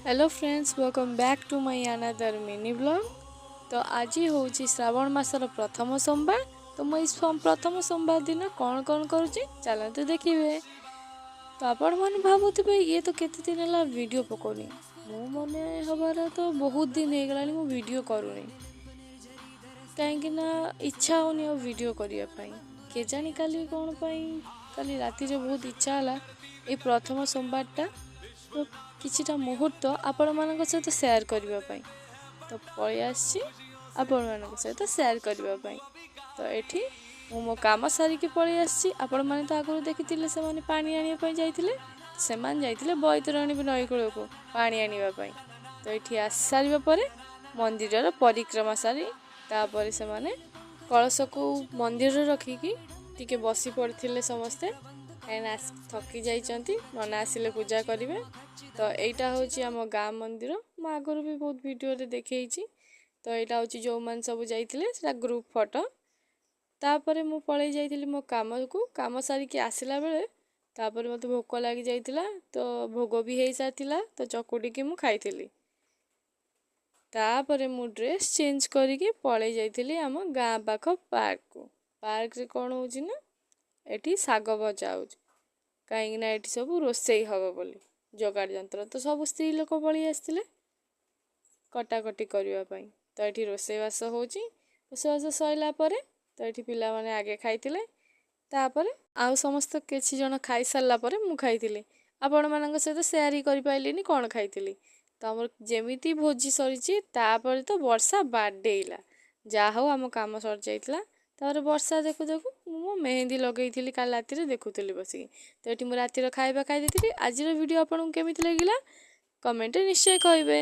Hello friends, welcome back to my another mini vlog. ତ ଆଜି ହେଉଛି ଶ୍ରାବଣ ମାସର ପ୍ରଥମ ସୋମବାର। ତ ମୁଁ ଏଇ ପ୍ରଥମ ସୋମବାର ଦିନ କ'ଣ କ'ଣ କରୁଛି, ଚାଲନ୍ତୁ ଦେଖିବେ। ତ ଆପଣମାନେ ଭାବୁଥିବେ, ଇଏ ତ କେତେ ଦିନ ହେଲା ଭିଡ଼ିଓ ପକାଉନି। ମୁଁ ମନେ ହେବାର ତ ବହୁତ ଦିନ ହେଇଗଲାଣି ମୁଁ ଭିଡ଼ିଓ କରୁନି, କାହିଁକି ନା ଇଚ୍ଛା ହେଉନି ଆଉ ଭିଡ଼ିଓ କରିବା ପାଇଁ। କେଜାଣି କାଲି କ'ଣ ପାଇଁ କାଲି ରାତିରେ ବହୁତ ଇଚ୍ଛା ହେଲା ଏଇ ପ୍ରଥମ ସୋମବାରଟା ତ କିଛିଟା ମୁହୂର୍ତ୍ତ ଆପଣମାନଙ୍କ ସହିତ ସେୟାର କରିବା ପାଇଁ। ତ ପଳେଇ ଆସିଛି ଆପଣମାନଙ୍କ ସହିତ ସେୟାର କରିବା ପାଇଁ। ତ ଏଠି ମୁଁ ମୋ କାମ ସାରିକି ପଳେଇ ଆସିଛି। ଆପଣମାନେ ତ ଆଗରୁ ଦେଖିଥିଲେ, ସେମାନେ ପାଣି ଆଣିବା ପାଇଁ ଯାଇଥିଲେ। ସେମାନେ ଯାଇଥିଲେ ବୈତରଣୀ ନଈ କୂଳକୁ ପାଣି ଆଣିବା ପାଇଁ। ତ ଏଠି ଆସି ସାରିବା ପରେ, ମନ୍ଦିରର ପରିକ୍ରମା ସାରି, ତାପରେ ସେମାନେ କଳସକୁ ମନ୍ଦିରରେ ରଖିକି ଟିକେ ବସି ପଡ଼ିଥିଲେ ସମସ୍ତେ, କାହିଁକିନା ଥକି ଯାଇଛନ୍ତି। ନନା ଆସିଲେ ପୂଜା କରିବେ। ତ ଏଇଟା ହେଉଛି ଆମ ଗାଁ ମନ୍ଦିର। ମୁଁ ଆଗରୁ ବି ବହୁତ ଭିଡ଼ିଓରେ ଦେଖେଇଛି। ତ ଏଇଟା ହେଉଛି ଯେଉଁମାନେ ସବୁ ଯାଇଥିଲେ, ସେଇଟା ଗ୍ରୁପ୍ ଫଟୋ। ତାପରେ ମୁଁ ପଳେଇ ଯାଇଥିଲି ମୋ କାମକୁ। କାମ ସାରିକି ଆସିଲା ବେଳେ ତାପରେ ମୋତେ ଭୋକ ଲାଗି ଯାଇଥିଲା। ତ ଭୋଗ ବି ହେଇସାରିଥିଲା, ତ ଚକୁଡ଼ିକି ମୁଁ ଖାଇଥିଲି। ତାପରେ ମୁଁ ଡ୍ରେସ୍ ଚେଞ୍ଜ କରିକି ପଳେଇ ଯାଇଥିଲି ଆମ ଗାଁ ପାଖ ପାର୍କକୁ। ପାର୍କରେ କ'ଣ ହେଉଛି ନା, ଏଠି ଶାଗ ଭଜା ହେଉଛି, କାହିଁକିନା ଏଠି ସବୁ ରୋଷେଇ ହେବ ବୋଲି ଯୋଗାଡ଼ ଯନ୍ତ୍ର। ତ ସବୁ ସ୍ତ୍ରୀ ଲୋକ ପଳେଇ ଆସିଥିଲେ କଟାକଟି କରିବା ପାଇଁ। ତ ଏଠି ରୋଷେଇବାସ ହେଉଛି। ରୋଷେଇବାସ ସରିଲା ପରେ ତ ଏଠି ପିଲାମାନେ ଆଗେ ଖାଇଥିଲେ। ତାପରେ ଆଉ ସମସ୍ତେ କିଛି ଜଣ ଖାଇସାରିଲା ପରେ ମୁଁ ଖାଇଥିଲି। ଆପଣମାନଙ୍କ ସହିତ ସେୟାର ହିଁ କରିପାରିଲିନି କ'ଣ ଖାଇଥିଲି। ତ ଆମର ଯେମିତି ଭୋଜି ସରିଛି, ତାପରେ ତ ବର୍ଷା ବାଡ଼େଇଲା। ଯାହା ହଉ, ଆମ କାମ ସରିଯାଇଥିଲା। ତାପରେ ବର୍ଷା ଦେଖୁ ଦେଖୁ ମୁଁ ମୋ ମେହେନ୍ଦି ଲଗେଇଥିଲି କାଲି ରାତିରେ, ଦେଖୁଥିଲି ବସିକି। ତ ଏଠି ମୁଁ ରାତିର ଖାଇବା ଖାଇ ଦେଇଥିଲି। ଆଜିର ଭିଡ଼ିଓ ଆପଣଙ୍କୁ କେମିତି ଲାଗିଲା, କମେଣ୍ଟରେ ନିଶ୍ଚୟ କହିବେ।